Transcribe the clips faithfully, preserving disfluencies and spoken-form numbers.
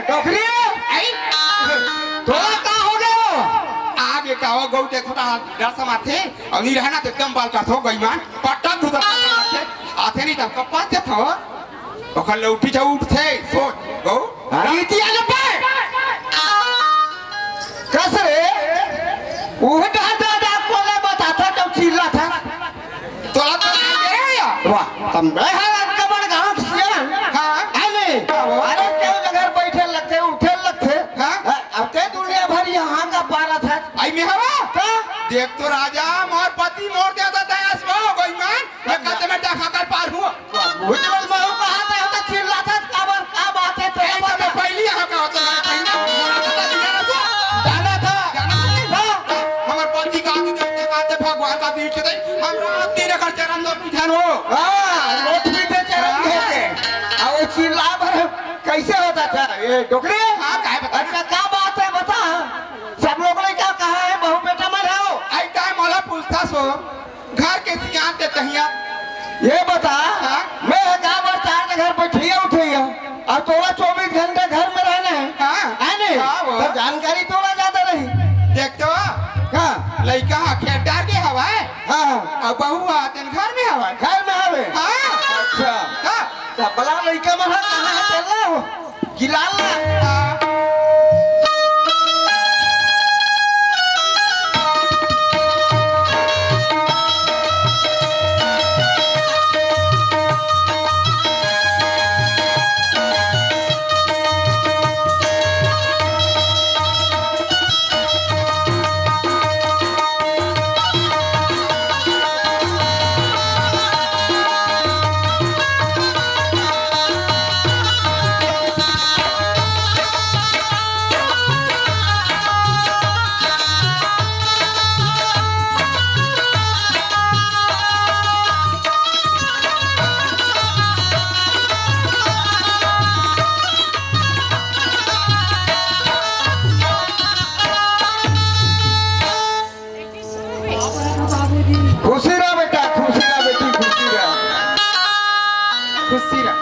डोकरी, आई। तोला का हो गयो? आगे का हो गऊ, देखो ना, डर समाथे, अउ नी रहना त एकदम बाल काटो, बेईमान, पटक दूसर आथे, आथे नी त कपात देत हो। ओखर ले उठी जा, उठथे, सोच, गऊ। हाँ। रीति आगे पाए। कस रे? उहे डहर दादा कोले बताथा, जब चिल्लाथा। तोला तो नहीं दे या? वाह, तब मैं हर अतका बड़ गाँव के सियान। हाँ। है नहीं? हाँ, वो। अरे, केहू जगह बैठे लगथे, उठे लगथे। हाँ। अब ते दुनिया भर यहाँ का पारत है। आई में हवा? का? देख तो राजा, मोर पति मोर देवता दयास हो, बेईमान। ये कदम में डाका कर पार हुआ। उजवल महू कहा थे, हम तो चिल्लाथस, काबर, का बात है, तो ए, बता। तो मैं पहली यहाँ का होता, मैं पहली यहाँ का होता, जाना था। जाना था। जाना था। हाँ। हमर पति का आगे जब तक आते भगवान का बीच दे, हम रात दिन अगर चरण दो बुझन हो। हाँ, रोज भी दे चरण हाँ। दे के। आ वो चिल्ला भर कैसे होता था? ये डोकरी? हाँ, काहे बता? अच्छा, का बात है, बता। सब लोग ने क्या कहा है, बहू बेटा मन हो? आई टाइम वाला पूछता सो। घर के सियान ते तहिया। ये बता, हाँ? मैं ह का बार चार जगह बैठिया उठिया, अब तोला चौबीस घंटा घर में रहना है, हाँ। है नहीं? हाँ, वो। तो जानकारी तोला ज्यादा रही। देख तो, हाँ। लइका ह खेत डार के हवय, हाँ। अब बहू ह तेन घर में हवय। घर में हवे? हाँ। अच्छा। हाँ। तो बला लइका मन ह कहाँ है, चल रहा हो? गिलाल। खुशी रह बेटा, खुशी रह बेटी, खुशी रह। खुशी रह।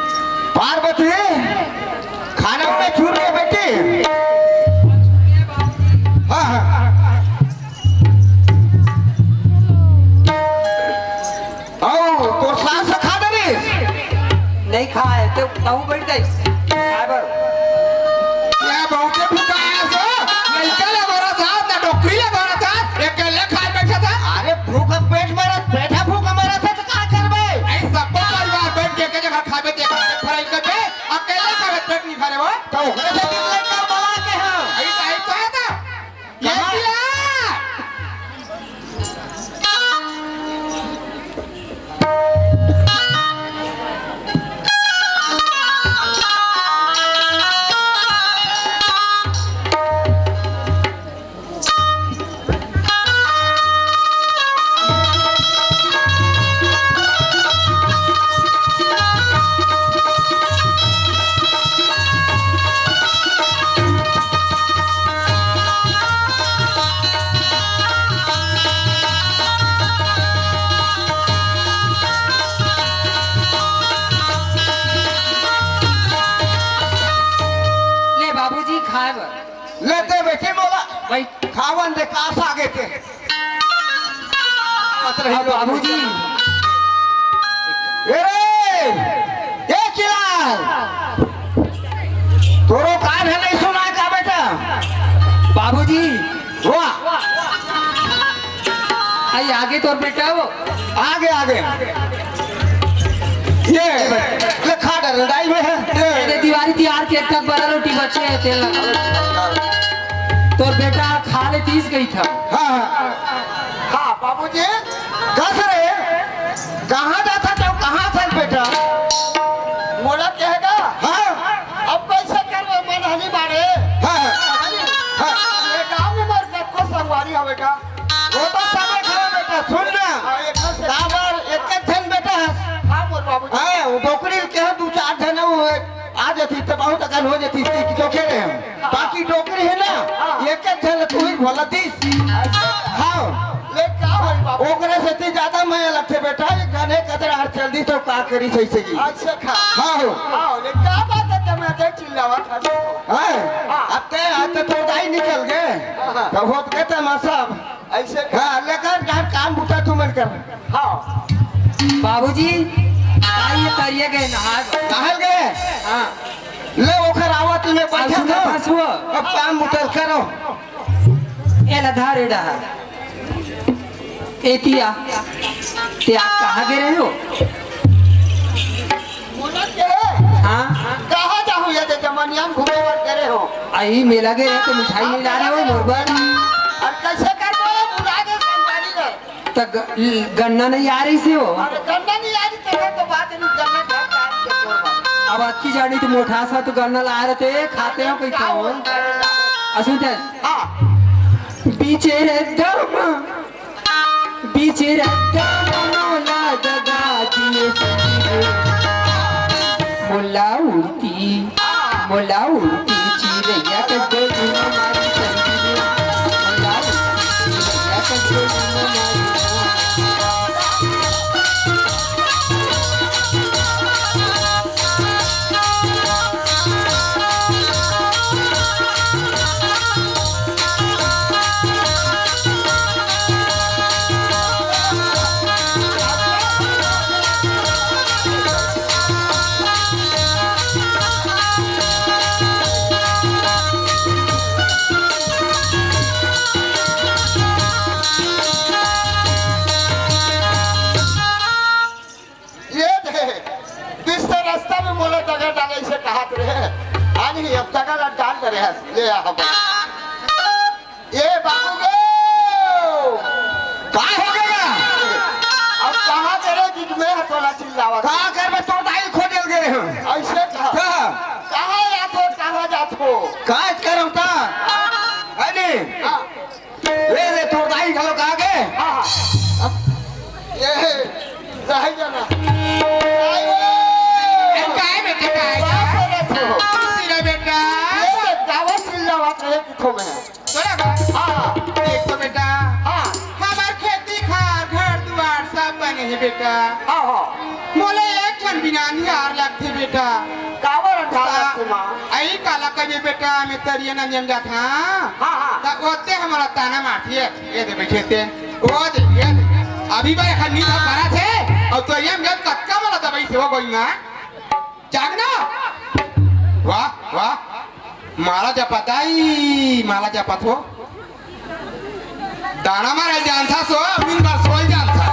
पार्वती, खाना में चूर रही बेटी। हाँ, हाँ। अउ तोर सास खा डरिस? नहीं खाए, ते कहूँ बैठ जाई। खाए बर। ये बहुते भुखाया सो, लइका ले बरत हस, ना डोकरी ले बरत हस, अकेले खाए बैठे था। अरे भूख पेट मरत, पेटा भूख मरत है तो का करबे? ऐ सब परिवार बैठ के एक जगह खाबे ते पेट भराई करबे, अकेले खाबे पेट नहीं भरे वो। तो ओकरे से दिन लइका बला के हाँ। ऐ तो, ऐ तो है ना। ये कहाँ? पिला। ले बाबूजी, खाए बर। ले दे बेटी मोला। भाई। खावन दे, का सागे ते। मत रही अब लोग। बाबूजी। ए रे, ए किलाल, तोरो कान है, नहीं सुना का बेटा? बाबूजी। वाह। आई आगे तोर बेटा वो। आगे, आगे। ये, ले खा डर, लड़ाई में है। ये। ये दे दीवारी तिहार के एक तक बड़ा रोटी बचे है, तेल लगा। तोर बेटा खा ले तीस गई था। हाँ, हाँ। हाँ, बाबूजी। कस रे, कहाँ जाथा तब, कहाँ था बेटा? मोला कहेगा? हाँ। अब कैसे करबे, मन हनी बाड़े। हाँ। हाँ। ये गाँव में मोर कतको संगवारी हवे का? वो तो समझ लो बेटा, सुन ना। हाँ, एक से काबर एक एक झन बेटा हस। हाँ, मोर बाबूजी। हाँ, वो डोकरी के दू चार झन वो है। आ जाती तो बहुत अकन हो जाती, इसकी तो कह रहे हैं। बाकी डोकरी है ना, हाँ। एक एक झन तू ही भला दीस। अच्छा। हाँ। ले का होई बाबू? ओकरे से ती ज्यादा मया लगथे बेटा, ये घने कचरा हर चल दी तो का करी सही सही। अच्छा खा। हाँ हो। हाँ, ले का बात है, ते मैं देख चिल्लावा था। हाँ। तो होत के तमाशा अब। ऐसे का? हाँ, लेकर जा काम बुता तू मन कर। हाँ। बाबूजी, आइए, तरिए गए नहा। नहाल गए? हाँ। ले, ओखर आवा, तूने अब बैठा सुनो, था। फंसुआ। अब काम बुता करो। एला धारे डहा। एतिया, ते आप कहाँ गे रहे हो? मोला के? हाँ। कहाँ जाहूँ ये दे जमनिया में घूमे बर करे हो? अही मेला गे रहे तो मिठाई नहीं ला रहे हो मोर बर? अउ कैसे कर दो? बुला दे संगवारी ले। त ग-, गन्ना नहीं आ रही से हो? अरे गन्ना नहीं आ रही तो, तो बात नहीं, गन्ना घर का आदमी के तोड़ बात। अब अतकी जानी तो मोटा सा तो गन्ना ला रहे थे, खाते हो कहीं का खाओ? हो? असुन थे। हाँ। बीचे रे दम बीच रद्दा मनोला दगा दिए संगी रे। मोला उड़ती, मोला उड़ती चिरैया के गोली में मारी संगी रे। मोला उड़ती चिरैया के गोली में मारी। ये दे, बिस्तर रास्ता में मोला दगा डाले से कहत रहे। आनी अब दगा ला डाल दे रहे। ले आ हम। ये बाबू गो। का हो गया? अब कहाँ करे कि मैं हथौला चिल्लावा? का कर मैं तोर दाई खोजल गए हूँ। ऐसे कहा। का? कहाँ जात हो, कहाँ जात हो? का करम का? है नी? हाँ। ए रे, तोर दाई घलो का गे? हाँ, हाँ। अब ये रह जाना। आयो। ए, काय बेटे, काय? बाप रे, तू। खुशी रह बेटा। ये तो गावा चिल्लावा करे कि थो मैं। तोरा बा? हाँ। देख तो बेटा। हाँ। हमार खेती खार, घर दुआर सब बने हे बेटा। हाँ, हाँ। मोला एक ठन बिना निहार लगथे बेटा। काबर अंधार ता लगथे माँ? अई काला कहिबे बेटा, मैं तरिया नंजन जात हाँ। हाँ, हाँ। ता ओते हमला ताना मारथे, ये दे बैठे ते, वो दे, ये दे। अभी भाई हन्नी था परा थे, और तरिया में गए कतका मला दवाई से हो गई माँ। जागना। वाह, वाह। माला जपत आई, माला जपत हो। दाना मारे जानथा सो, अमीन बार सोई जानथा।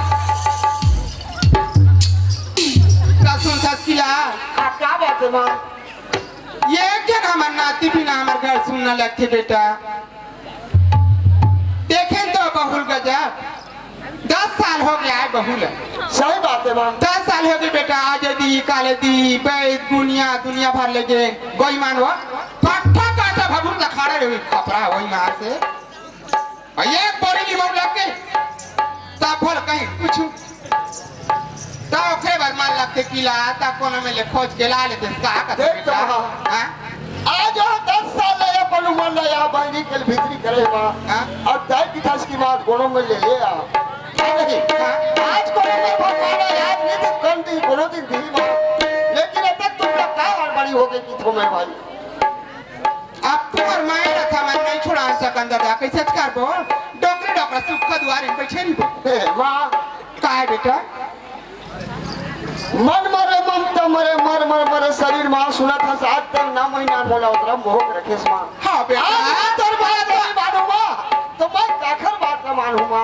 का सुन ससकिला? आ, का बात है माँ? ये एक जन हमर नाती बिना हमर घर सुनना लगथे बेटा। देखें तो बहुल गजब, दस साल हो गया है बहुल। सही बात है माँ। दस साल हो गए बेटा, आज दी, काले दी, बैद, दुनिया, दुनिया भर ले गए, गोईमान वो। पट्ठा काटा भभुर लखाड़े रही, खपरा वही मार से। अउ एक बोरी निमऊ लग के, ता भल कहीं कुछु। ता ओखरे बर मन लगथे किला, ता कोनो में ले खोज के ला लेते, का कथे देख तो बेटा? हाँ। हाँ? आज यहाँ दस साल ले अपन उमर ले यहाँ बहनी के भीतरी करे बा। हाँ? अउ दाई की ठस की मात कोनो में ले ले आ। क्या नहीं? हाँ? आज कोनो में भगवान आज नहीं तो कल नहीं, कोनो दिन दी माँ। लेकिन अब तक तुम लोग का हड़बड़ी हो गई कि थो मैं भाई? अब तोर माय रथा मन नहीं छुड़ा सकन दादा, कैसे करबो? डोकरे डोकरा सुख दुआरे में बैठे रहिबो। ए, माँ। का है बेटा? मन मरे ममता मरे, मर मर मरे शरीर माँ, सुनत हस आज तक नौ महीना मोला उतरा मोहक रखेस माँ। हाँ बेटा। आज तोर बात नहीं मानू माँ, तो मैं काखर बात न मानू माँ।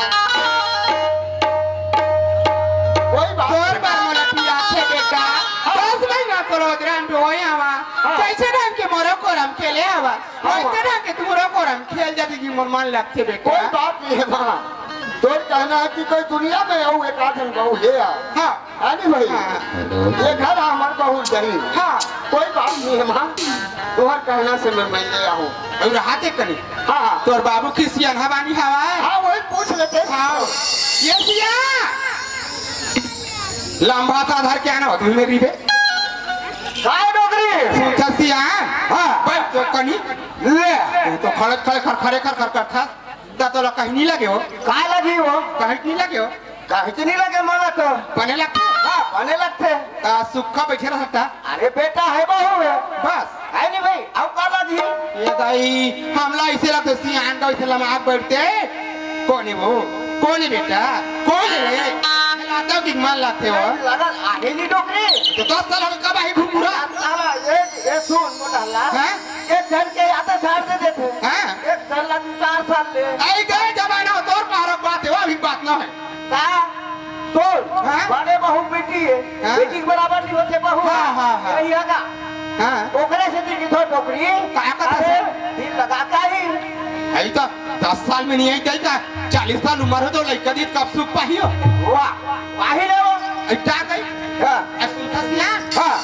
कोई बात तोर नहीं। बार मोला पियाथे बेटा, हाँ। दस महीना तोर उतरा में होए आवा। हाँ। कैसे ढंग के मोरो कोरम खेले आवा? हाँ, वैसे हाँ। ढंग के तुमरो कोरम खेल जाती कि मोर मन लगथे बेटा। कोई बात नहीं है माँ। तोर कहना है कि कोई दुनिया में आऊ एक आध जन बहू ले आ। हाँ। है नी भाई? हाँ। ये घर है हमार बहू जही। हाँ। कोई बात नहीं है माँ। तोहर कहना से मैं, मैं ले आऊँ। अउ रहा थे कनी। हाँ, हाँ। तोर बाबू खिसियान हवानी हवा। हाँ, वही पूछ लेते। हाँ। ये सिया। लंबा सा धर के आना हो, तू मेरी बे। काय डोकरी? सुनता सिया? हाँ। बस तो कनी। ले। तू तो खड़े, खड़े, खड़, खड़े, खड़, खड़, खड़, खड़। ता तोला कहीं नहीं लगे हो? काय लगी हो? कहीं नहीं लगे हो? कहीं तो नहीं लगे मोला तो। बने लगथे? हाँ, बने लगथे। ता सुक्खा बैठे रहता। अरे बेटा है बहू है। बस। है नहीं भाई, अब का लगी? ये ता भाई, हमला अइसे लगथे सियान का, अइसे लमाक बइठथे। कोन हे वो? कोन हे बेटा? कोन हे रे? लगथे कि मन लगथे वो? लगल आगे नहीं डोकरी। तो दस साल हो गे, कब आही घुघुरा? साला, ये, ये सुन, मोटा ला। हाँ? एक झन के आते झाड़ दे देथे। हाँ? एक झन ला दू चार साल ले। आई गए जमाना, तोर पारक बात हे, वो अभी बात ना हे। का? सुन, हाँ? बड़े बहू बेटी हे, हाँ? बेटी के बराबर नहीं होथे बहू। हाँ, हाँ, हाँ। यही हे का? हाँ। ओकरे से दिखी थो डोकरी। का, का, अरे, दिल लगा का ही। अई तो दस साल में नहीं आई, कहीं का चालीस साल उम्र हो तो लइका दी कब सुख पाही हो? वाह, पाही ले वो। अई का कही? हाँ। अई सुनथस ना? हाँ।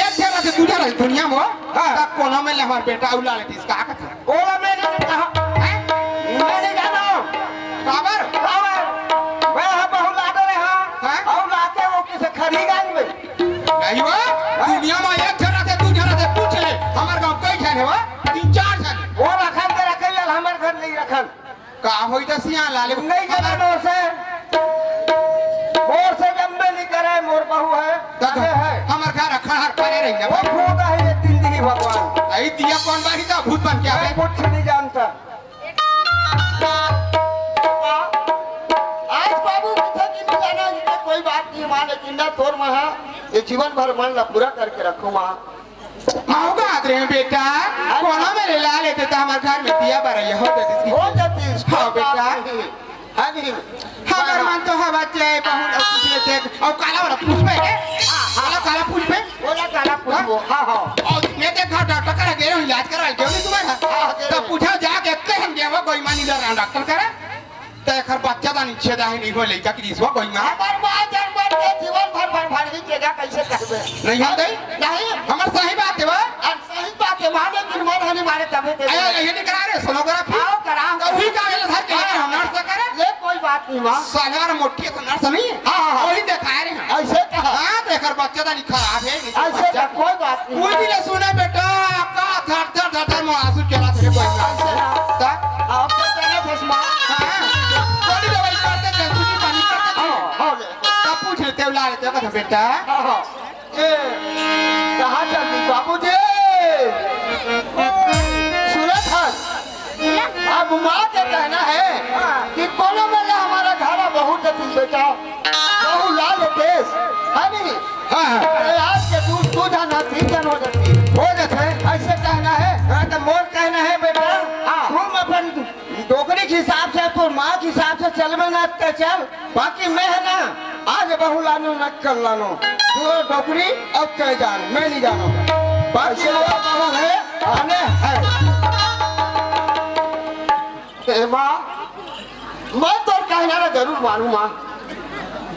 एक ठे रथे, दू ठे रथे दुनिया में, हाँ। तब कोनो में ले हमार बेटा उला लेतिस, का कथे? ओला मैं नहीं कहा। हैं? मैं नहीं जाना। काबर? काबर? मैं हा बहू लादे रहे हा। हैं? अउ लाके वो किसे खरी गांग में। नहीं वो, दुनिया में एक झन रथे, दू झन रथे, पूछ ले। हमार गांव कई झन हे वो? तीन चार झन। वो रखन के रखे, ये हमार घर नहीं रखन। का होई त सियान लाले? नहीं जाना मोर से। मोर से जम्मे नहीं करे, मोर बहू हे, त आगे हे। हमार घर खड़हर परे रही ना। वो भूत हे, ये दिन दिही भगवान। अई दिया कोन बारी त भूत बन के आवे? मैं कुछ नहीं जानता। आज बाबू किथे की नहीं जाना, ये कोई बात नहीं, माँ, लेकिन ना तोर महा, ये जीवन भर मन ला पूरा करके रखो माँ। अउ का रे बेटा, कोनो मेर ला लेते त हमार घर में दिया बरैया हो जाती। हो जाती। हाँ बेटा। हाँ नहीं। हमर मन तो हवा जाए, बहुत अब पूछ लेते, अउ काला वाला पूछबे रे? हाँ, हाँ। काला, काला पूछबे? बोला काला पूछबो। हाँ, हाँ। अउ मैं ते घर डॉक्टर करा गे रहो, इलाज करा गे नहीं तुम्हारा। हाँ, गे तो रहो। पूछा जाके, कहे हम गेवा बेईमानी डर डॉक्टर करा। ते एखर बच्चा दानी छेदा ही नहीं हो लइका कि रिसवा बेईमान। हमार माँ जन्म के जीवन भर भर भर ही छेदा कैसे कहबे? नहीं हम दई? नहीं। हमर सही बात हे बा। अरे सही बात हे, माने कि मन हनी मारे तबे दे। अरे, ये नहीं करा रे, सोनोग्राफी। आओ, कराओ। तो वही का ये धर के लेके हम नर्स करे। ले, कोई बात नहीं, माँ। साला मोटी तो नर्स नहीं है। हाँ, हाँ, हाँ। वही दिखाए रहे हैं। ऐसे कहा। हाँ, तो एकर बच्चा दानी खराब है, नहीं तो ऐसे बच्चा। का कोई बात नहीं। कोई भी ले सुने बेटा, का धर, धर, धर, धर, में आंसू चला तेरे कोई का। ऐसे ना। ता? आप तो जाने थे, माँ। हाँ। थोड़ी दवाई करते, जल्दी की पानी करते। हाँ, हाँ, ले। तब पूछ लेते, बुला लेते, कहा बेटा। हाँ, हाँ। ए, कहाँ चल दी बाबूजी? सुनत हस? अब माँ के कहना है कि कोनो मेर ले हमार घर बहू देती बेटा, बहू ला लेतेस, है नहीं? हाँ, हाँ। तो आज के दू, दू झन, तीन झन हो जाती। हो जाते। ऐसे कहना है। हाँ, तो मोर कहना है बेटा, हाँ। तुम अपन डोकरी के हिसाब से, तोर माँ के हिसाब से चलबे ना त चल, बाकी मैं है ना, आज बहू लानो न कल लानो, तू डोकरी अब कह जान, मैं नहीं जानो, बाकी मोर बहू है, आने है। ए माँ, मैं तोर कहना ना जरूर मानू माँ।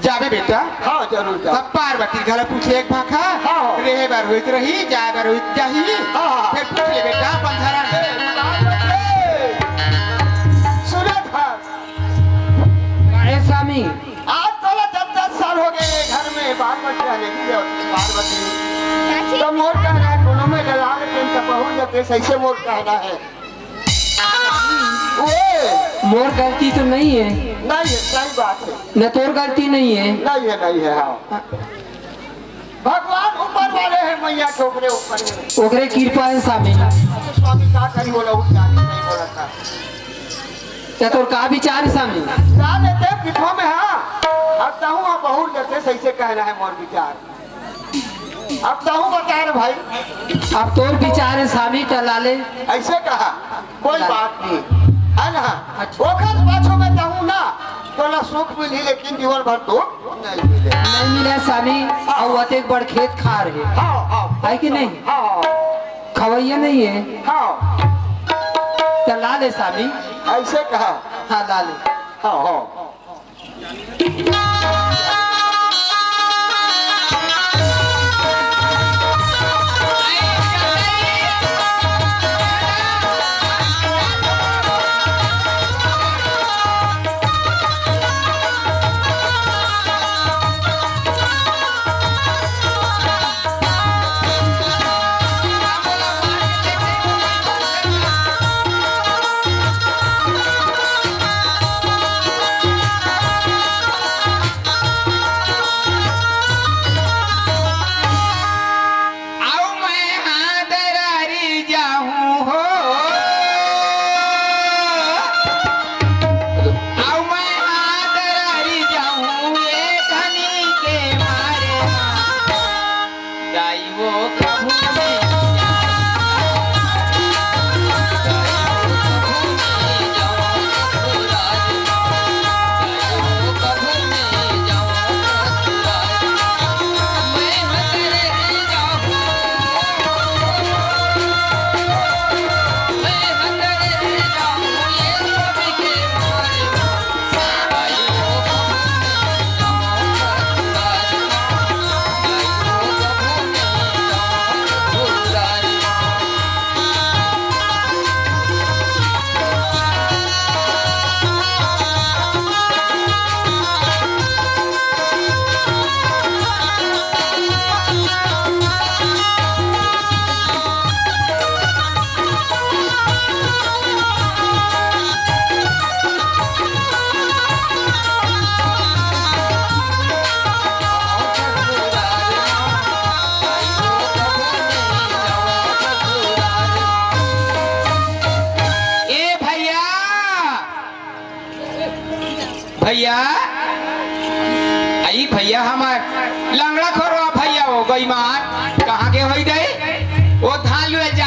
जाबे बेटा। हाँ, जरूर जा। तब पार्वती घर पूछे एक भाखा। हाँ, हाँ। रहे बर होइत रही, जाए बर होइत जाही। हाँ, हाँ। फिर पूछ ले बेटा, अपन धरम। सुनत हस। काहे स्वामी? आज तोला दस दस साल हो गए घर में, बाल बच्चा नहीं है, पार्वती। चाची। तो मोर कहना है, कोनो में डला लेकिन तो बहुत जते सही से मोर कहना है। ओए! मोर गलती तो नहीं है। नहीं है, सही बात है। न तोर गलती नहीं है। नहीं है, नहीं है, हाँ। भगवान ऊपर वाले हैं, मैया के ओकरे ऊपर है। ओकरे कृपा है स्वामी। स्वामी का कहीं बोला, उठ जाने नहीं बोला था। तो तोर का विचार है स्वामी? जाने दे, पीठों में हाँ। अब तहूँ हाँ बहुत जैसे सही से कहना है मोर विचार। अब तहूँ बता रे भाई। अब तोर विचार है स्वामी, त लाले। ऐसे कहा, कोई लाले। बात नहीं, है ना? अच्छा। ओखर पाछो में तहूँ ना, तोला सुख मिली, लेकिन जीवन भर दुख नहीं मिले। नहीं मिले स्वामी, अउ अतेक बड़ खेत खार है। हाँ, हाँ। है कि नहीं? हाँ, हाँ। खवैया नहीं है। हाँ। त लाले स्वामी। ऐसे कहा। हाँ, लाले। हाँ, हाँ।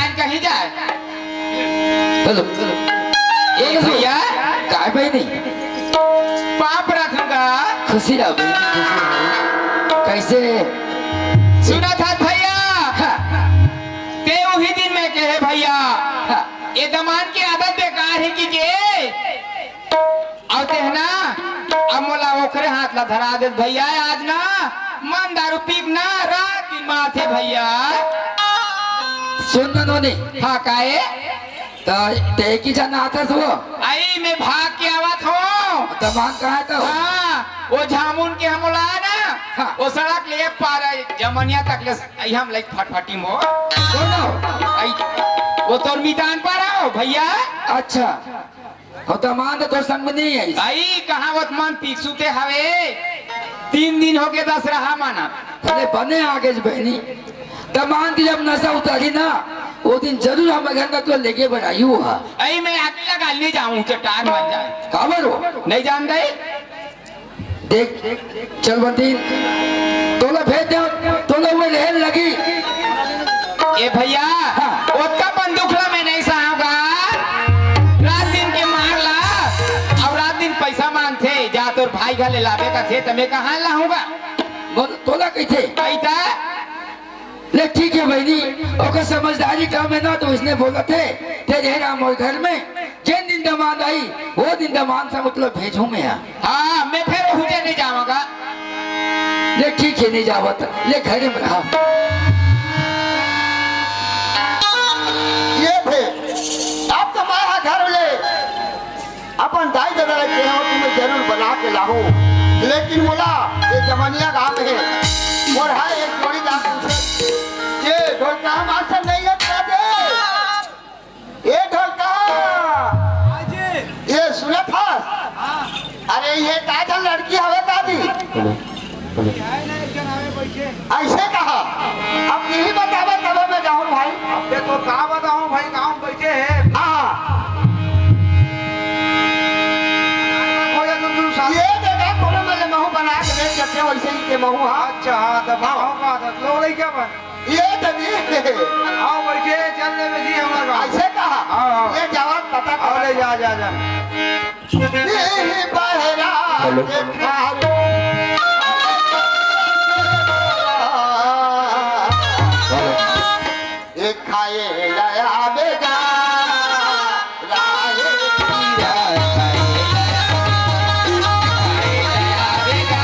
कहीं जाए। Hello, hello. ए भैया। काय बहिनी? पाँव परत हँव गा। खुशी रहा बहिनी, खुशी रहा। कैसे? सुनत हस भैया। हाँ। तें उही दिन में कहे भैया। हाँ। ए दमांद के आदत बेकार हे कहिके। अउ तें ह ना, अब मोला ओकरे हाथ ला धरा देस भैया। आज ना मन दारू पी के ना रात दिन मारथे भैया। सुन ना नोनी। हाँ, काहे? त तें एक ही झन आथस वो? अई, मैं भाग के आवत हँव। दमांद कहाँ हे त? हाँ, वो झामुन के हमला ना, हाँ। वो सड़क ले पार हे, जमनिया तक ले, अई हम लइक फटफटी मो। कौन हो? अई, वो तोर मितान पर हो भैया। अच्छा। हो दमांद तोर संग में नहीं हे? अई, कहाँ वो मन पीक सुते हवे? तीन दिन होगे दस रहा माना। अरे बने आगे ज बहिनी। दमांद के जब नशा उतरी ना, वो दिन जरूर हमर घर में तो लेके बर आही हा। अई, मैं अकेला गाल नहीं जाऊँ, चट्टान बन जाए। काबर हो? नहीं जान दे। देख, चल बंटी, तोला भेज दे, तोला वो रेल लगी। ए भैया, हाँ। ओतका बंदूक ला मैं नहीं सहांव गा। रात दिन के मार ला, अउ रात दिन पैसा मांगथे, जा तोर भाई घर ले लाबे कथे, त मैं कहाँ लाहूँ गा? बोल, तोला कहिथे? कहिथे? ले ठीक हे बहिनी, ओकर समझदारी कम हे ना, त ओइसने बोलथे। तें रहे रहा मोर घर में, जेन दिन दमांद आही, वो दिन दमांद संग तोला भेजहूँ मैं हा। हाँ, मैं फेर ओहू जग नहीं जावँव गा। ले ठीक हे, नहीं जावत, ले घरे में रहा। ये थे, अब तो मैं हा घर ले अपन दाई ददा ला कहे हँव कि मैं जरूर बना के लाहूँ, लेकिन मोला ये जमनिया गाँव में हे, मोर हा एक जोड़ी ला पूछे, ये ढोलका मास्टर नहीं हे का दे? ये ढोलका, ये सुनत हस? अरे ये का झन लड़की हवे दादी? अइसे कहा, अब नहीं बतावा तब मैं जाहूँ भाई। अबे तो का बताऊँ भाई, गाँव में बैठे हे। हाँ। हो जा तो तू साथ। ये देखा, कोनो में ले महू बना के बेच सकते हो, वैसे ही के महू, हाँ। अच्छा, हाँ, तब हाँ। गाँव का था, लो लइका बन। ये दादी। आओ बैठे, चल ले जी हमारा गाँव। अइसे कहा? हाँ, हाँ। ले जावा, पता आओ, ले जा, जा, जा। हेलो। हेलो। ये खाए लाया बेगा, राहे पीरा खाए लाया, खाए लाया बेगा।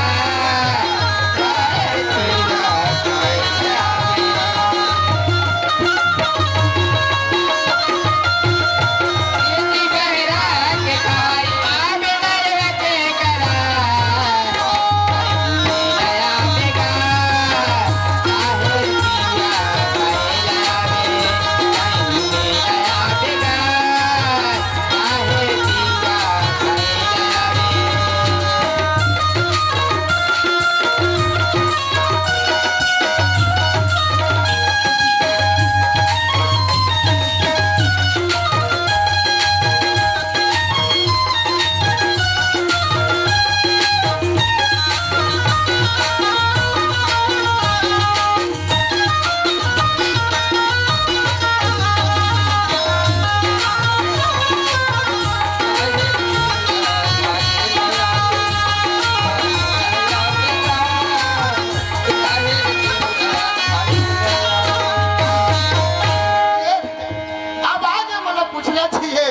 अब आगे मोला पूछना चाहिए,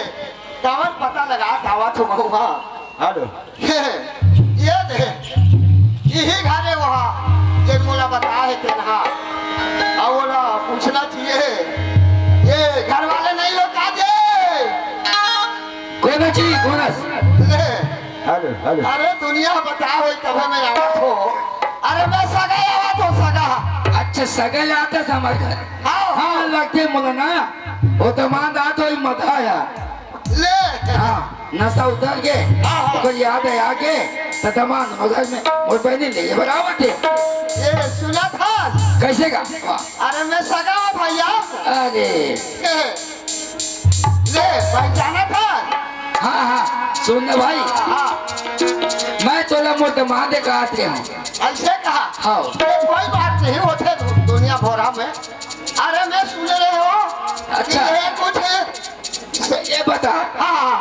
कौन पता लगा धावा तो महुआ। हेलो। ये दे, इही घरे वहा, जे मोला बता हे तेनहा। अउ ओला पूछना चाहिए, ये घर वाले नहीं हो का जे? कोन जी, कोन? ले। Hello, hello. अरे दुनिया बता हो, तब मैं आवत हो। अरे मैं सगा आवत हो, सगा। अच्छा, सगा आवत हे हमर घर। हाँ। हाँ, लगथे मोला ना, वो दमांद आत हो, मजा आया। ले। हाँ, नशा उतर गे, हाँ, हाँ। ओकर याद आय आगे, त दमांद मगर में मोर बहिनी ले बराबर थे। ये सुना था? कैसे का? वाह। अरे मैं सगा हूँ भैया। अरे। ले, पहचाना था? हाँ, हाँ, सुन ना भाई। हाँ। मैं तोला मोर दमांद कहत रहे हूँ। ऐसे कहा? हाँ। ये कोई बात नहीं होते दु-, दुनिया भरा में। अरे मैं सुने रहे हो, अच्छा। ये कुछ ये बता, हाँ, हाँ।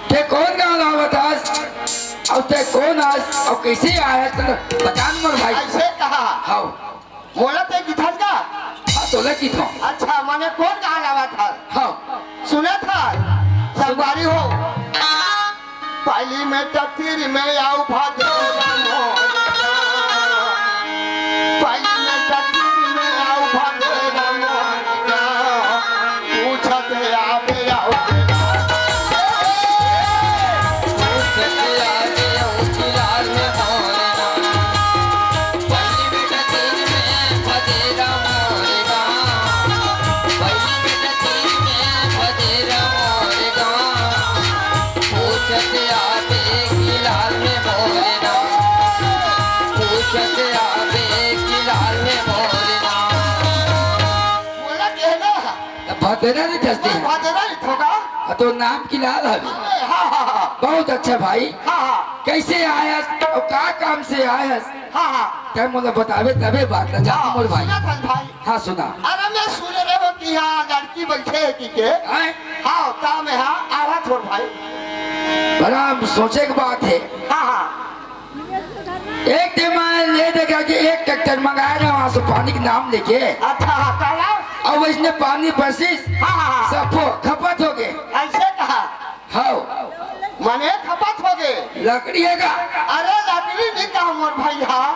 ते कौन गाँव आवत हस, अउ ते कौन हस, अउ कइसे आए हस, तो बता न मोर भाई। ऐसे कहा। हाँ। मोला ते किथन का? हाँ, तोला किथों। अच्छा, माने कौन गाँव आवत हस? हाँ। सुनत हस, संगवारी हो। पहली में टट्टीर में आऊ भागे रामो। पहली में टट्टीर में आऊ भागे रामो। पूछत आवे आऊ। पूछत आवे कि लाल हे मोरे राम, पूछत आवे कि लाल हे मोरे राम। मोला कहना है। भदेरा नहीं ठसते हैं। भदेरा नहीं ठोका। आ, तो नाम कि लाल हवे। हाँ, हाँ, हाँ। बहुत अच्छा भाई। हाँ, हाँ। कैसे आयस और का काम से आयस? हाँ, हाँ। तैं मोला बतावे तबे बात ला, जान हाँ, मोर भाई। सुना था भाई। हाँ, सुना। अरे मैं सुने रहे हो कि यहाँ लड़की बैठे है कि के? हैं? हाँ, ता मैं हाँ, आवा थोड़ भाई। बड़ा सोचे के बात है। हाँ, हाँ। एक दिन मैं ले देखा कि एक ट्रैक्टर मंगाया ना वहाँ से पानी के नाम लेके। अच्छा, हाँ, कहला? अब इसने पानी बरसिस, हाँ, हाँ, हाँ। सब खपत हो गए। ऐसे कहा? हाँ। माने खपत हो गए। लकड़ी है का? अरे लकड़ी नहीं कहा मोर भाई, हाँ।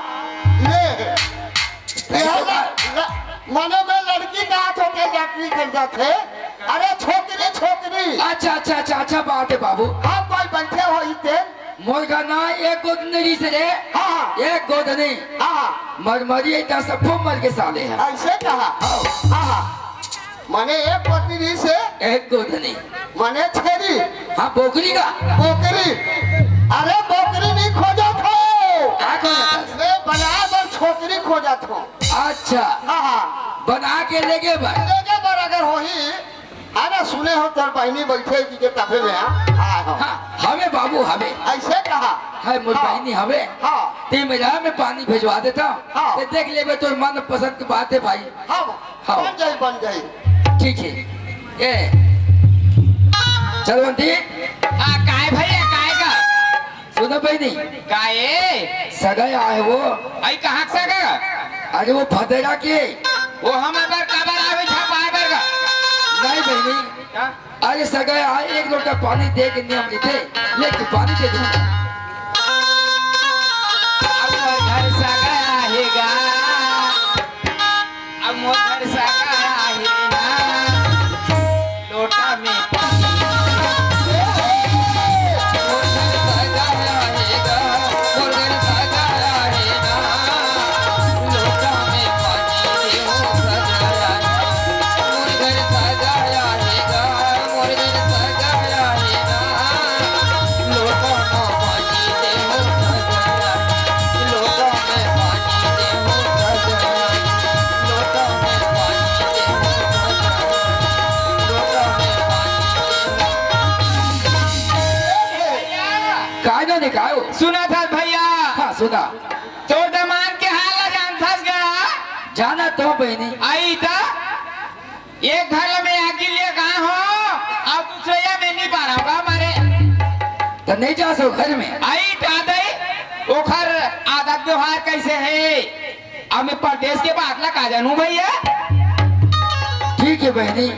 ले। कैसे यह ल-, बात? ल-, माने मैं लड़की कहा तो के लकड़ी खरीदा थे। अरे छोकरी, छोकरी। अच्छा, अच्छा, अच्छा, अच्छा बात है बाबू। हाँ, कोई बैठे हो इते। मोर का ना एक गोदनी रहिस रे। हाँ, हाँ। एक गोदनी। हाँ, हाँ। मरमरी है, इतना सब मर के साले हैं। ऐसे कहा? हाँ। हाँ, हाँ। माने एक गोदनी रहिस? एक गोदनी। माने छेरी? हाँ, बोकरी का। बोकरी। अरे बोकरी नहीं खोजत हो। का खोजत हस? मैं बनाए बर छोकरी खोजत हो। अच्छा। हाँ, हाँ। बना के लेगे बर। लेगे बर अगर होही, अरे सुने हो तोर बहिनी बैठे कि के तबे में, हाँ? हाँ, हाँ। हाँ, हवे बाबू, हवे। ऐसे कहा? है, मोर हाँ। बहिनी हवे। हाँ। ते मेरा में पानी भिजवा देता। हाँ। ते देख लेबे, तोर मन पसंद की बात है भाई। हाँ, हाँ। बन जाई, बन जाई। ठीक है। ए, चलवंती। हाँ, काय भैया, काय का? सुनो बहिनी। काय? सगा आए वो। आई कहाँ के सगा? अरे वो भदेरा के। वो हम अगर काबर आवे छा पाए बर का? नहीं बहिनी। का? अरे सगा आए, एक लोटा पानी दे के नियम लेते, लेके पानी दे दो। अब घर सगा आएगा। अब मोर घर सगा हे ना, लोटा में पानी। मोर घर सगा हे गा, मोर घर सगा हे ना, लोटा में पानी देहू सगा हे। मोर घर सगा हे गा, मोर घर सगा हे ना, लोटा में पानी देहू सगा हे। लोटा में पानी देहू सगा हे। काय ना निकायो? सुना था भैया। हाँ, सुना। तोर दमांद के हाल ला जानथस गा? जाना तो बहिनी। आई त एक घर में आके लिए कहा हो, अब दूसरे या में नहीं पा रहा होगा हमारे। तो नहीं जा सो घर में। आई त दई, ओखर आदत व्यवहार कैसे है? अब मैं परदेस के बात ला का जानू भैया। ठीक है बहिनी,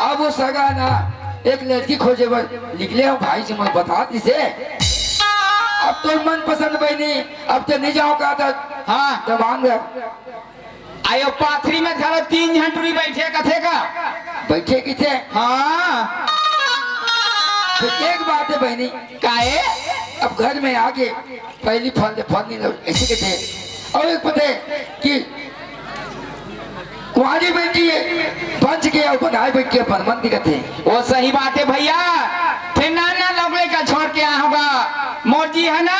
अब वो सगा ना एक लड़की खोजे बर निकले हो भाई से मैं बता दिसे। अब तो मनपसंद बहिनी, अब तो नहीं जाओ कहा था। हाँ। तब आंगे। आयो पाथरी में घलो तीन झन टुरी बैठे कथे का? बैठे किथे? हाँ। तो एक बात है बहिनी। काहे? अब घर में आगे पहली फल दे, फल नहीं लग, ऐसे कहते हैं। और एक पता है कि कुंवारी बेटी है, बच के और बनाए बैठ के बरमन दिखते हैं। वो सही बात है भैया, फिर नाना लोग लइका छोड़ के आ होगा। मोर जी है ना,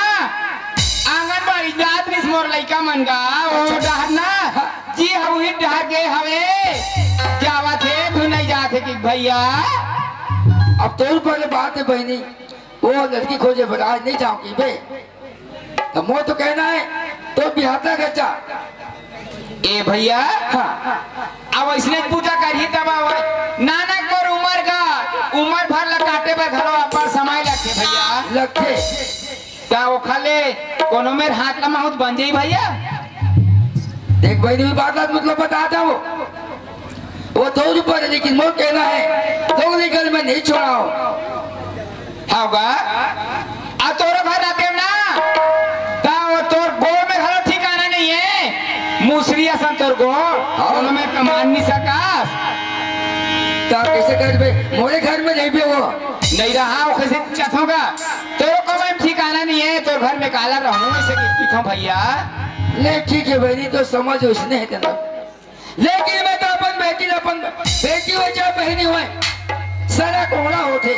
आंगनबाड़ी जात रिस मोर लइका मन का, वो डहर ना, जी हऊ ही डहर के हवे, जावत है, तू नहीं जात है कि भैया। अब तोर पर बात है बहिनी, वो लड़की खोजे बर आज नहीं जाओ कि बे। तो मोर तो कहना है, तो बिहाता खर्चा। ए भैया, हाँ। अब अइसने पूजा करही तब आवय। नानक मोर उमर का, उमर भर ला काटे बर घलो अब्बड़ समय लगथे भैया। लगथे। त ओखर ले कोनो मेर हाथ ला माहुत बन जाही भैया। देख भाई, ये बात ला मतलब बता दो। वो तो ऊपर है, लेकिन मोर कहना है, दोगली गल में नहीं छोड़ा हो। हव गा? आ तोरो घर आतेव ना, त तोर गोड़ में घलो ठिकाना नहीं है। मुसरी असन तोर गोड़, हाँ। कोनो मेर कमान नहीं सकस। त कइसे करबे? मोरे घर में रहिबे वो। नहीं रहा, वो कइसे पूछत होगा? तोरो कमई में ठिकाना नहीं है, तोर घर में काला रहूं, अइसे पूछथंव भैया। नहीं, ठीक है बहिनी, तो समझ उसने है तेरा। लेकिन मैं तो अपन बेटी, अपन बेटी होय चाहे बहिनी होय, सगा कोहड़ा होथे,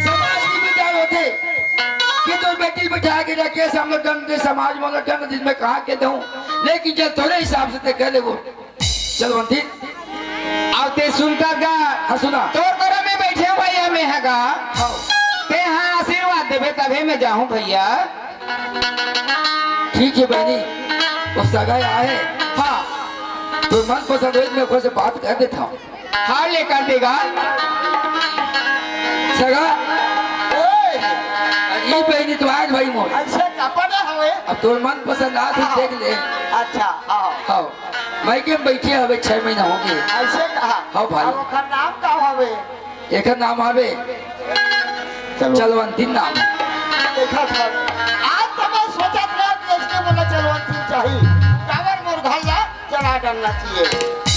समाज के विचार होथे कि तोर बेटी बिठा के रखे, हम लोग दंड दे, समाज में लोग दंड दिन में कहा के दूं, लेकिन चल तोरे हिसाब से ते कर लेबो। चल बंटी। अउ ते सुनता गा? हाँ, सुना। तोर करा में बैठे हंव भैया, मैं ह गा। हाँ। ते हा आशीर्वाद देबे तभे मैं जाहूं भैया। ठीक है बहिनी, वो सगा आय हे। हाँ। तोर मन पसंद होही त मैं ओकर से बात कर देथंव। हाँ, ले कर देगा। सगा। ओए। अरे बहिनी, तो आज भाई मोर। अइसे कपड़ा हवे। अब तोर मन पसंद आत हे, हाँ। देख ले। अच्छा, हाँ। हाँ। मइके में बइठे हवे, छह महीना होगे। अइसे कहा? हाँ भाई। अब ओकर नाम का हवे? एकर नाम हवे चलवंती। चलवंती नाम। देखा था, आज तो मैं सोचत रहेंव कि अइसने मोला चलवंती चाही, काबर मोर घर ला चला डालना चाहिए।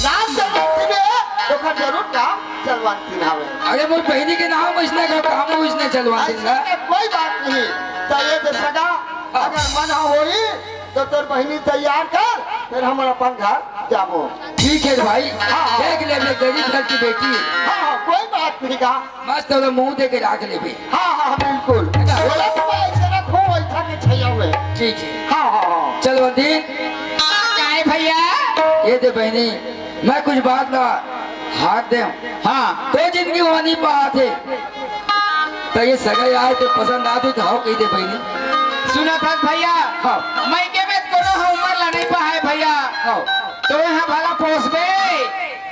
नाम चलवंती में ओकर जरूर काम चलवंती हवे। अरे मोर बहिनी के नाम अइसने का, काम अइसने चलवंती अइसने का। कोई बात नहीं, त ये जे सगा हाँ। अगर मन होही तो तोर बहिनी तैयार कर, फिर हम अपन घर जाबो। ठीक है भाई, हाँ, हाँ। देख ले, मैं गरीब घर की बेटी है। हाँ, हाँ, कोई बात नहीं का। मस्त ओला मुंह दे के राख लेबे। हाँ, हाँ, बिल्कुल। है ना? बोला तो मैं ऐसे रखूं, ऐसा के छैया में। ठीक है। हाँ, हाँ, हाँ। चल बंदी। काय भैया? ये दे बहिनी, मैं कुछ बात ला हाथ दे। हाँ। तो जिंदगी वहां नहीं पाते। त ये सगा आय त पसंद आत हे त हव कहि दे बहिनी। सुनत हस भैया? हाँ। मइके में कोनो ह उमर ला नइ पाय भैया। हाँ। तो यहाँ भला पोसबे,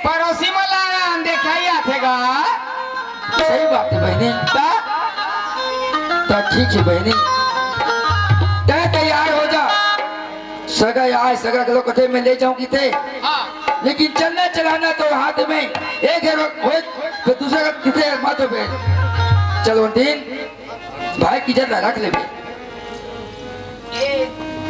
पड़ोसी मन ला अनदेखाई आथे गा। सही बात हे बहिनी। त? त ठीक हे बहिनी। तैं तैयार हो जा। सगा आय, सगा घलो कथे मैं ले जाहूं किथे। हाँ। लेकिन चलना चलाना तो हाथ में, एक घर होय तो दूसरा घर किथे माथो पे। चलो दिन भाई की इज्जत ला रख लेबे। ए,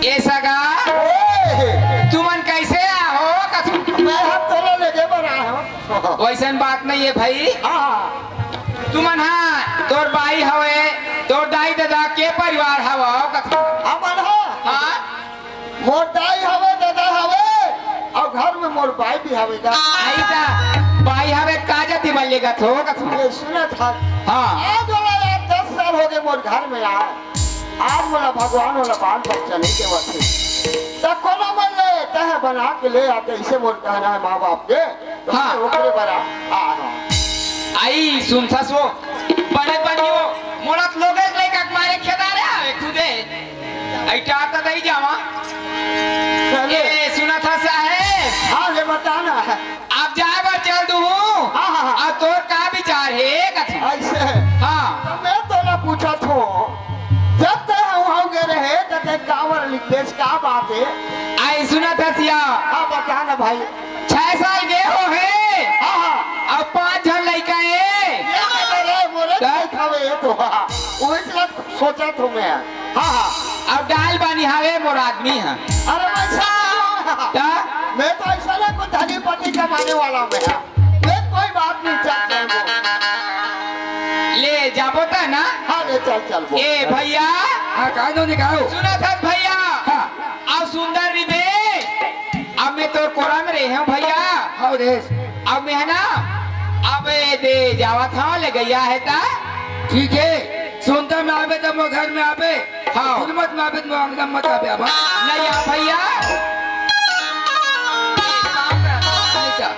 ए सगा, ओए! तुमन कैसे आहो? कथू मैं हम तोला लेगे बर आए हो। वैसन बात नहीं है भाई। हाँ। तुमन हा, तोर बाई हवे, तोर दाई ददा के परिवार हवा? कथू हमन हा। हाँ। मोर दाई हवे, ददा हवे, अउ घर में मोर बाई भी हवे गा। आई ता, बाई हवे का जाति बन लेगा थो कथू। ये सुनत हस। हाँ। आज वाला यार दस साल होगे मोर घर में आय। आज मोला भगवान वाला बाल बच्चा नहीं देवत हे। त कोनो मन ले तह बना के ले आते, इसे मोर कहना है माँ बाप के। तो हाँ। ओकरे बर आ, आ, आ। आई सुनथस वो, बने बनी वो, मोला त लोगे लइका के मारे खेदारे आवे खुदे। अई टार त दई जावा। चले। ए, सुनत हस साहेब? हाँ, ले बता ना। अब जाए बर चल दूहूँ। हाँ, हाँ, हाँ। अब तोर का विचार हे कथी? अइसे। हाँ। त मैं तोला पूछत हों, जब तैं उहाँ गे रहे, त तैं काबर लिख देस, का बात हे? अई सुनत हस या? हाँ, बता ना भाई। छह साल गे हो हे। हाँ, हाँ। अब पाँच झन लइका हे। ये तो रे, मोरे का? देखावे ये तो, हाँ। उही ला सोचत हों मैं। हाँ, हाँ। अब डाल बानी हवे मोर आदमी ह। अरे वैसा नहीं है। का? मैं तो ऐसा ना कोई धनी पति कमाने वाला मैं। ले कोई बात नहीं, चल चल वो। ले जाबो त ना? हाँ, ले चल चल वो। ए भैया। हाँ, काहे नो निकालो? सुनत हस भैया। हाँ। अब सुंदर रिबे। अब मैं तोर कोरा में रहे हूँ भैया। हाँ, रे। अब मैं है ना, अब ए दे जावत हूँ, ले गया है ता। ठीक है, सुनता में आबे त मोर घर में आबे। हाँ। गुलमत में आबे त मोर अंगना मत आबे अब। नहीं आ भैया। अच्छा।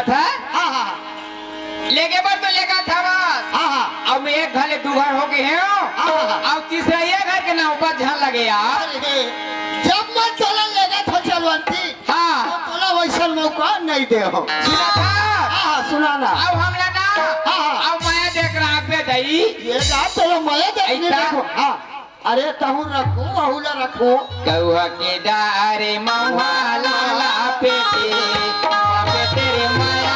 था? हाँ, हाँ, हाँ। लेगे बर तो लेगा था बस। हाँ, हाँ। अब मैं एक घर ले दू घर हो गए हैं। हाँ, हाँ, हाँ। अब तीसरा ये घर के नाम पर झन लगे यार। अरे, जब मैं तोला लेगा था चलवंती, हाँ। तो तोला वैसन मौका नहीं दे हो। सुना था? हाँ, हाँ, सुना ना। अब हमला ना, हाँ, हाँ। अब मैं देख रहा पे दई। ये जा, चलो मैं देख नहीं ऐसा? देखो। हाँ। अरे, तहूँ रखू, वहू ला रखू। कौआ के डारे महुआ लाला पेटे, पेटे रे माया।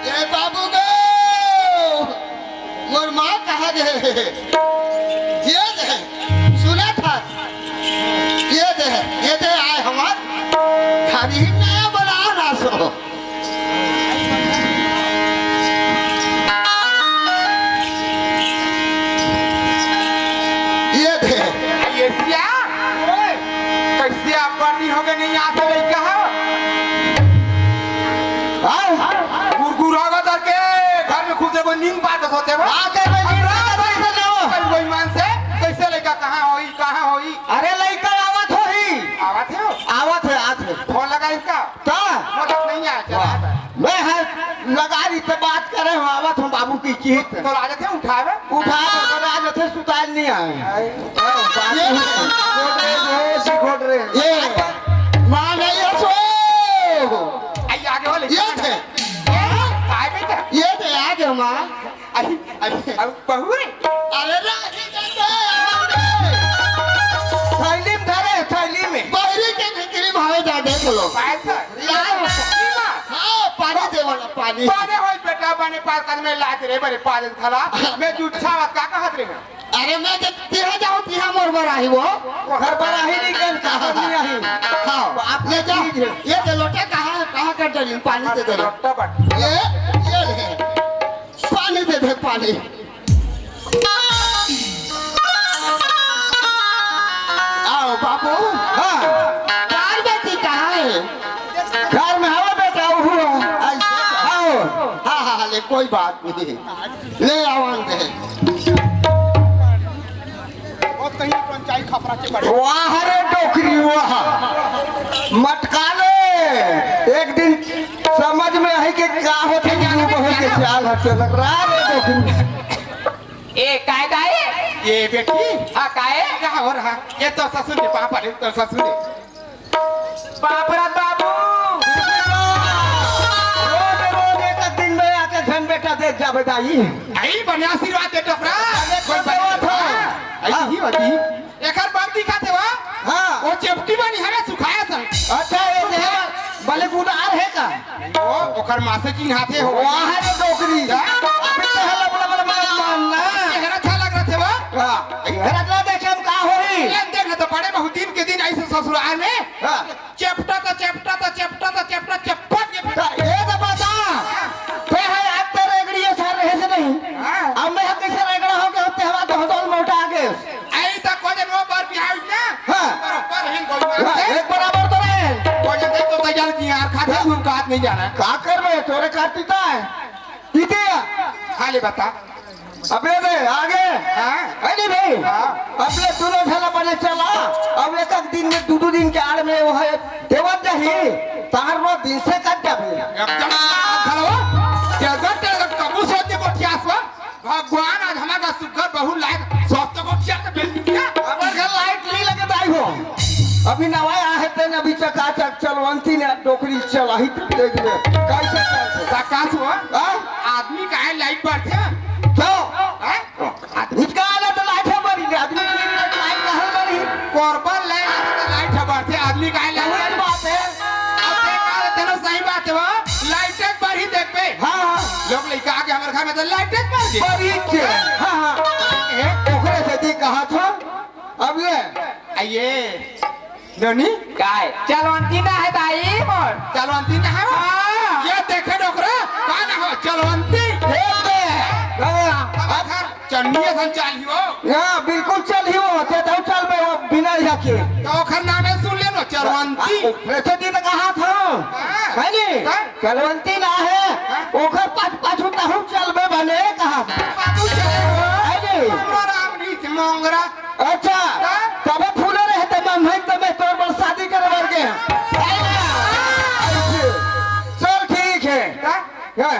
ए बाबू गो, मोर माँ कहाँ गे? ये दे, सुना था? ये दे, ये दे आए हमार घर ही नया बना ना सो। ये दे। ये सिया, कैसे आप पार्टी हो गए, नहीं आते लइका हो? हाँ? गुरगुर होगा तो के घर में खुद से कोई नींद पाते सोते हो? आते मैं नींद पाते सोते हो? कल कोई मान से कैसे लइका कहाँ होई, कहाँ होई? अरे लइका आवत होही। आवत हो? आवत है, आवत है। फोन लगा इसका? का? मतलब नहीं आया, चला वाह। गया। मैं है लगा रही तो बात करे हूँ, आवत हूँ बाबू की चीत। तो आ जाते उठावे। उठा तो बना जैसे सुतार नहीं आए। आए। ये गोदरेज हो, सी गोदरेज। ये माँ नहीं है सो। आई आगे वाले। ये थे। ये, आए बेटा। ये थे आगे माँ। अरे, अरे, अब बहू रे। अरे राही जाते हैं। थैली में धरे, थैली में। बहरी के भीतरी भावे जा देख लो। पायल सर। यार, हाँ, पानी दे वाला, पानी। बने होई बेटा, बने पार कर में लात रे, बड़े पागल खला। मैं जूठा बात का कहत रे हूँ। अरे मैं जब तिहा जाऊँ, तिहा मोर बर आही वो। घर पर आही नहीं कर, का नहीं आही। हाँ, आप ले जाओ। ये दे लोटा कहाँ, कहाँ कर डाली, पानी दे दे। लोटा बट। ये, ये ले। पानी दे दे, पानी। आओ बाबू। हाँ। पार्वती कहाँ है? घर में हवा बेटा, उहू है। ऐसे आओ। हाँ, हाँ, हाँ, ले, कोई बात नहीं। ले आवान दे। बहुत कहीं पंचायत खपरा के पड़े। वाह रे डोकरी, वाह। मटका ले। एक दिन समझ में आई कि का होथे, गुरु बहू के चाल हर चलत रहा रे डोकरी। ए, काय दाई? ये बेटी। हाँ, काय? क्या हो रहा? ये तो ससुर के पापा रे, तो ससुर रे। बाप रे बाबू। रोज, रोज एक दिन में आके धन बेटा दे जाबे दाई। आई बढ़िया आशीर्वाद दे डोकरा। अरे कोई तो बात देवत हो। हाँ, ऐसी ही होती। एकर बाप दिखाते हुआ। हाँ। वो चेपटी बनी हमें सुखाया था। अच्छा, ये देवर बले गुनार है का? वो ओकर माँ से चिन्हाते हो। वाह रे डोकरी। क्या? अबे तो हल्ला बला बला बला मारना। चेहरा अच्छा लग रहा थे वो। हाँ। चेहरा तो देखे हम का होई। ये देख ना तो बड़े बहुत दिन के दिन ऐसे ससुराल में। हाँ। चेपटा था, चेपटा था, चेपटा था, चेपटा, चेपट के फेंक। तो ये तो बता, ते है आज ते रेगड़ी ये सार रहे से नहीं। हाँ। अब मैं कैसे रेगड़ा हो गया, ते हवा तो हदौल मोटा आ गए। आई तो कोई दिन वो बार बिहार ना। हाँ। बरोबर है कोई बात हाँ, है। एक बराबर तो नहीं जाना है। का करबे, तोरे का पीता है? पीते है? हाँ, ले बता। अबे बे, आगे। हाँ। है नहीं भाई? हाँ। अब ले दोनों झला बने चला। अब एक एक दिन में, दू दू दिन के आड़ में वो है, देवत जाही, तार रो दिन से कट जाबे। एकदम झलवा। क्या गट है, कबू सोच के गोठियास बा? भगवान आज हमारा सुग्घर बहू लायक स्वस्थ गोठिया के बेल दिया। हमर घर लाइट नहीं लगे दाई हो। अभी नवा आए तेन अभी चकाचक चलवंती ने डोकरी चलाही तो देख ले। कैसे चलते? का, का सुआ? हाँ? आदमी काहे लाइट बरथे? क्यों? हाँ? आदमी का आदत लाइट है बरी, आदमी की लाइट काहे बरी? कोरबा लाइट, लाइट है बरथे, आदमी काहे लाइट वही बरी? बात है। अब देख, आ रहे थे ना, सही बात है वो। लाइट एक बार ही देख पे। हाँ, हाँ। लोग लइका आके हमर घर में तो लाइट एक बार दे। बरी के। हाँ, हाँ। ए? ओकरे से दी कहा था। अब ले। आइए। नोनी? काय? चलवंती ना है दाई मोर। चलवंती ना है वो? हाँ। ये देखे डोकरा, का ना हो? चलवंती। हे बे। हाँ। अब घर चन्नी असन चाल ही हो। हाँ, बिल्कुल चल ही हो। ते तो चल बे वो बिना यहाँ के। तो ओखर नामे सुन ले नो, चलवंती। आ, वैसे दी तो कहा था। हाँ। है नी? हाँ। चलवंती ना है। हाँ। ओखर पाछ-, पाछू तहु चल बे बने कहा था। पाछू चले हो। है नी? मोंगरा, मोंगरा। अच्छा, हाँ? तबे फूले रहते मन भाई, तबे तोर बर शादी करे बर के। चल, ठीक है। हाँ? हाँ।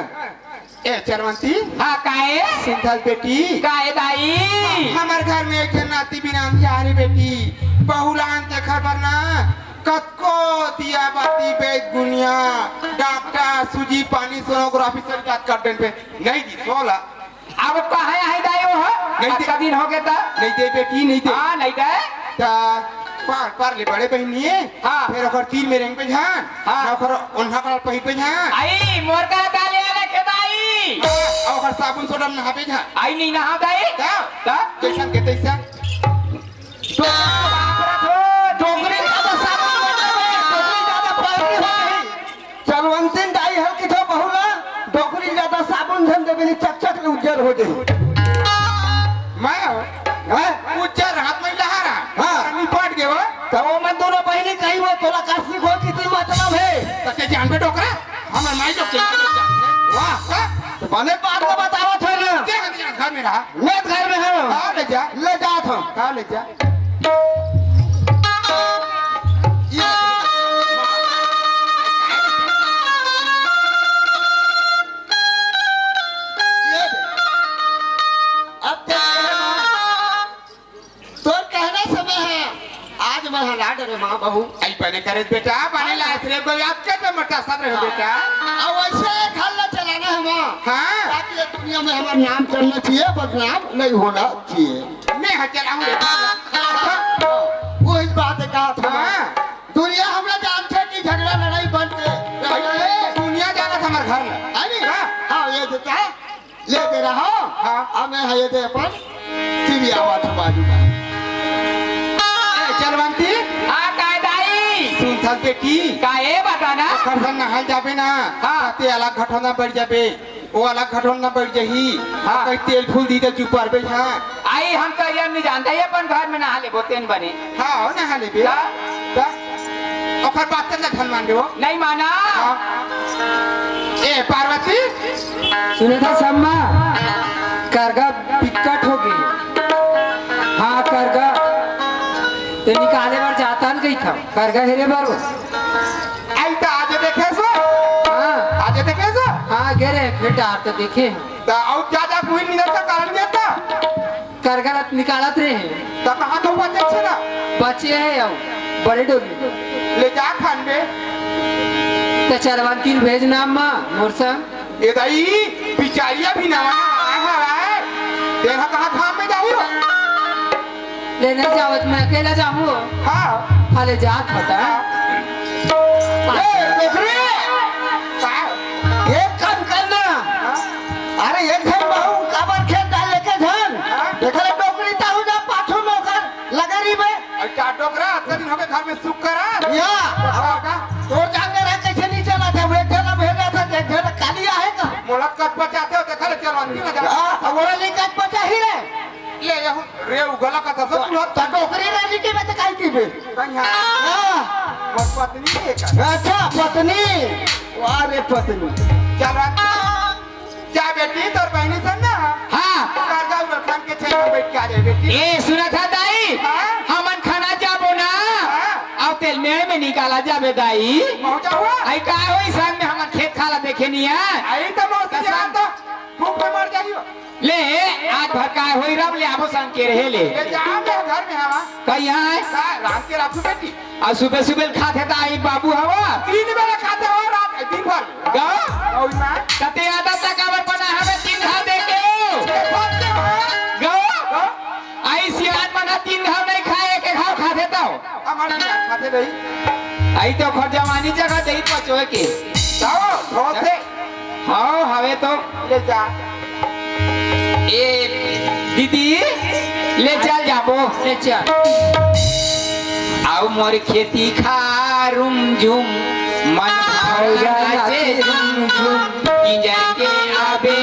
ए, चलवंती। हाँ, काहे? सिंथल बेटी। काहे दाई? हमर घर में एक झन नाती बिरांधी आ रे बेटी। बहुलान देखा बर ना, कतको दिया बाती, बैद गुनिया, डॉक्टर, सूजी पानी, सोनोग्राफी सब जात कर देन पे। नहीं दी, सोला। अब कहाँ है दाई वो, हाँ? नहीं दे। अतका दिन हो गया था। नहीं दे बेटी, नहीं दे। हाँ, नहीं दे। ता पार, पार ले बड़े बहिनी है। हाँ। फिर ओकर तीर में रेंग पे झान। हाँ। ना ओकर ओन्हा कलर पहिर पे झान। आई, मोर का डाले वाला के दाई। हाँ, ओकर साबुन सोडा में नहा पे झान। आई नहीं नहा दाई। का? का? जैसन के तैसन। तो बाप रे, तो डोकरी ज्यादा साबुन हो जावे, डोकरी ज्यादा पानी हो गई। चलवंतिन दाई हर किथो बहुला, डोकरी ज्यादा साबुन झन देबे नी, चकचक ले उज्जर हो जाही। मैं हो? हैं? उज्जर हाथ में लहा रहा। हाँ। निपट गए वो। तो वो मैं दोनों बहिनी कही वो तोला का सिखो कितनी मतलब है। तो के जान पे डोकरा? हमर माई लोग के माई लोग जानथे। वाह, वाह। तो बने बात को बतावत है ना। के हम यहाँ घर में रहा? मैं घर में हूँ। हाँ, ले जा। ले जात हूँ। हाँ, ले जा। ये, ये दे। अब तेरे तोर कहना समय है, आज मैं हला डरे माँ बहू। आई बने करे बेटा, बने लायक रे, कोई आपके पे मटा सब रहे बेटा। अब वैसे घर ला चलाना है माँ। हाँ। ताकि ये दुनिया में हमारा नाम चलना चाहिए, बदनाम नहीं होना चाहिए। मैं हाँ चलाऊँ रे बाबा। वही बात है, कहा था। हाँ। दुनिया हमरा जानथे कि झगड़ा लड़ाई बंद के। अरे, दुनिया जानत हमर घर में। है नी? हाँ। हाँ, ये देता है। ले दे रहा हूँ। हाँ। अब मैं हये दे अपन चिड़िया बात बाजू में। ए, चलवंती। हाँ, काय दाई? सुन थल बेटी। का ए बताना? ओखर संग नहाय जाबे ना। हाँ। ते अलग घटोना बढ़ जाबे। वो अलग घटोना बढ़ जाही। हाँ। कहीं तेल फूल दी तो चुप परबे, हाँ। आई हम तो ये नहीं जानता, ये अपन घर में नहा लेबो तेन बने। हाँ, हो नहा लेबे। हाँ। ता? ओखर बात कर ले धन मान देबो। नहीं माना। हाँ। ए, पार्वती। सुने था सम्मा, करगा बिकट हो गई। हाँ, करगा। ते निकाले बर जाता न गई था। करगा हेरे बर वो। आई त आज देखे सो? हाँ। आज देखे सो? हाँ, गे रहे, फिर डार तो देखे हैं। त अउ जा, जा, कोई मिलत का कारण नहीं था। करगा रत निकालत रहे हैं। त कहाँ तो बचे छे ना? बचे हैं अउ, बड़े डोली। ले जा खान में। त चलवंती ल भेज ना अम्मा, मोर संग। ए दाई, बिचारिया भी नवा नवा हवय। तेन ह कहाँ धाम में जाही हो? ले नहीं जावत, मैं अकेला जाहूँ। हाँ। हाले जात बता। हाँ। ए, डोकरी! का? एक काम करना। हाँ? अरे, एक झन बहू काबर खेत डाल लेके झन? हाँ? देखा ले डोकरी ताहू जा पाछू में ओकर लगा रही बे। अच्छा, डोकरा, अतका दिन होगे घर में सुख करा। या। अब का? तोर जान ले रहा कैसे नहीं चला था, वो एक झन भेज रहा था, एक झन काली आहे का? मोला कच बचाते हो, देखा ले, चलो, अंतिम में जा। हाँ, अब बोला नहीं कच बचा ही रे। ले, यहू, रे, उगला का था, तो, सब तो डोकरी रानी के में तो काई की बे? कहीं हाँ। हाँ। मोर पत्नी हे का? अच्छा, पत्नी। वाह रे पत्नी। चल रहा। जा बेटी, तोर बहिनी सन ना। हाँ। करजा उरखन के छेना बैठ के आ जाए बेटी। ए, सुनत हा दाई? हाँ? हमन खाना जाबो ना। हाँ। अउ तेल मेड़ में निकाला जाबे दाई। पहुँचा हुआ? आई का होई संग में हमन खेत खाला देखे नहीं है। आई तो मौसी कसम। जान तो भूख में मर जाइयो। ले, आज भर काय होई रब ले आबो संग के रहे ले। ले जा, मैं घर में हवा। कहीं है? का रात के राखू बेटी। अउ सुबह सुबह खाथे त आई बाबू हवा। तीन बेला खाथे हो रात, दिन भर। गो? अउ माँ? कते आदत तक अबर बना हवे तीन घाव दे के। ये बात के माँ? गो? गो? आई सियान मना तीन घाव नहीं खाए, एक घाव खाथे तो। हमारे सियान खाथे नहीं। आई तो खर जवानी जगह दे पचोए के। जाओ, धोते। हाँ, हवे तो। ले जा। ए, दीदी, ले चल जाबो। ले चल। आओ मोर खेती खारुम झुम, मन भावना नाचे झुम झुम, इंजर के आबे।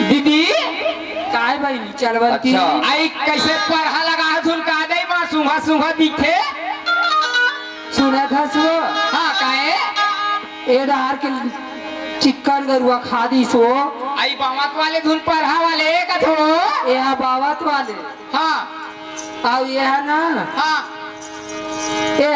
दीदी, काय बहिनी, चलवंती? अच्छा। आई कैसे परहा लगा हथुन का दे माँ, सूंघा सूंघा दिखे। सुनत हस वो? हाँ, काहे? ए डहार के चिक्कन गरुआ खा दिस वो। आई बावत वाले धुन परहा वाले का थोड़ो। ए हा बावत वाले। हाँ। अउ ए हा ना। हाँ। ए